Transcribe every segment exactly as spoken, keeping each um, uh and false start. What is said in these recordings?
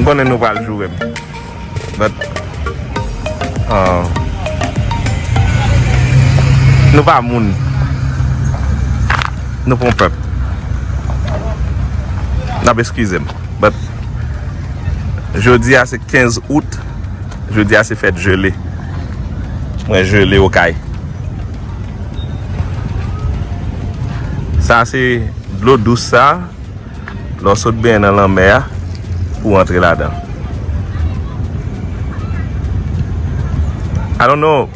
M konnen nou pral joure m. But, uh, nou pa moun. Nou pa yon pèp. N ap eskize m. But, jodi a se kenz out. Jodi a se fèt jele. Mwen jele Okay. Sa se dlo dous sa. Lè w sot benyen nan lanmè a, pou w antre ladan. I don't know.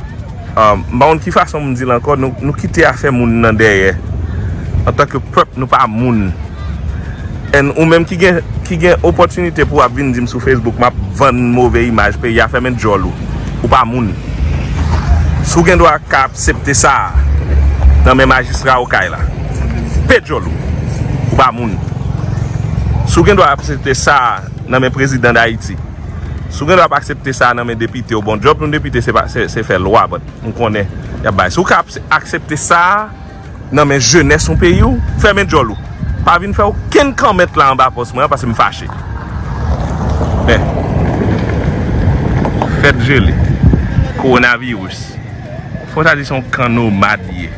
Um, m pa konn ki fason m di l ankò, nou, nou kite afè moun nan dèyè. Antanke pèp, nou pa moun. And ou menm ki gen, ki gen opòtinite pou w ap vin di m sou Facebook, m ap vann move imaj peyi a, fèmen djòl ou. Ou pa moun. Si w gen dwa ka aksepte sa a nan men majistra Okay la, pe djòl ou. Ou pa moun. Si w gen dwa aksepte sa a nan men prezidan Dayiti, si w gen dwa ap aksepte sa a nan men depite w, bon, djòb yon depite se pa, se, se fè lwa, but m konnen y ap bay. Si w ka ap-, aksepte sa a nan men jenès yon peyi w, fèmen djòl ou. Pa vin fè okenn kòmant la anba pòs mwen an, paske m fache. Men, fèt jele, kowonaviris. Fò ta di se yon kan nomad li ye.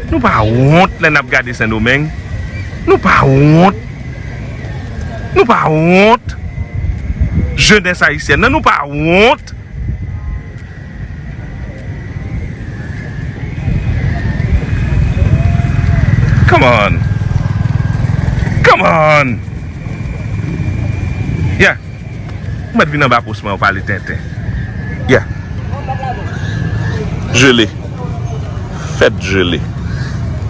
Nou pa wont lè n ap gade Sendomeng? Nou pa wont? Nou pa wont? Jenès ayisyèn nan, nou pa wont? Come on. Come on. Yeah. Ou mèt vin anba pòs mwen, ou pale tenten. Yeah. Jele. Fèt jele.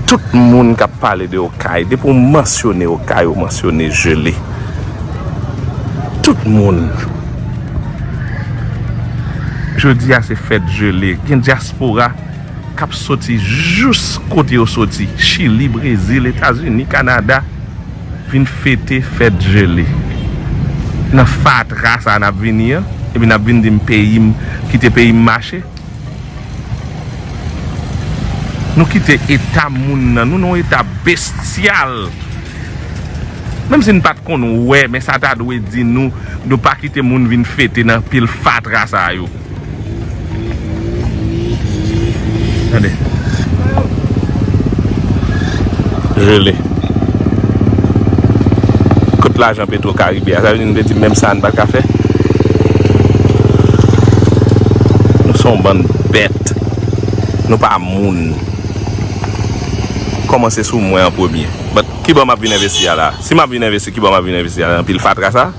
Tout moun k ap pale de Okay, depi w mansyone Okay, ou mansyone jele. Tout moun. Jodi a se fèt jele. Gen dyaspora k ap soti jous kote yo soti, Chili, Brezil, Etazini, Kanada, vin fete fèt jele. Nan fatra sa a n ap vini an, epi n ap vin di m peyi m, kite peyi m mache. Nou kite eta moun nan, nou nan yon eta bestyal. Menm si n pa t konn wè, men sa ta dwe di nou, nou pa kite moun vin fete nan pil fatra sa yo. Tande. Jele. Kot lajan Petro Karibe a? Sa vle di nou te di menm sa a n pa t ka fè? Nou se yon bann bèt. Nou pa moun. Kòmanse sou mwen an premye. But kibò m ap vin envesti a la? Si m ap vin envesti, kibò m ap vin envesti a? Nan pil fatra sa?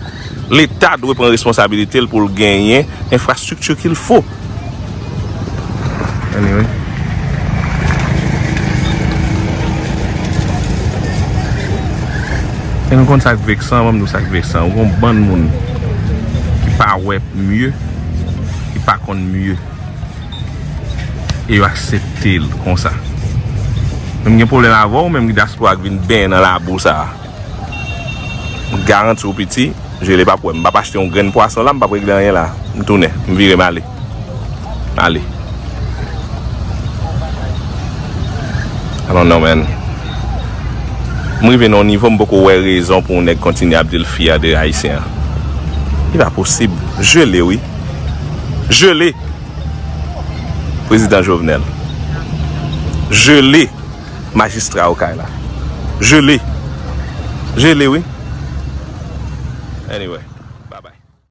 Leta dwe pran responsabilite l pou l genyen enfrastrikti qu'il faut. Anyway. E nou konn sa k veksan, ban m di w sa k veksan. Ou gon bann moun ki pa wè mye, ki pa konn mye. E yo aksepte l konsa. Men m gen pwoblèm avè w, menm ki dyaspora k vin benyen nan labou sa a. M garanti w piti, jele p ap wè m. M p ap achte yon grenn pwason la, m p ap regle anyen la. M tounen, m vire, m ale. M ale. I don't know, man. M rive nan yon nivo, m poko wè rezon pou yon nèg kontinye ap di l fyè de Ayisyen an. Li pa posib. Jele, wi. Jele. Prezidan Jovenel. Jele. Majistra Okay la. Jele. Jele, wi. Anyway.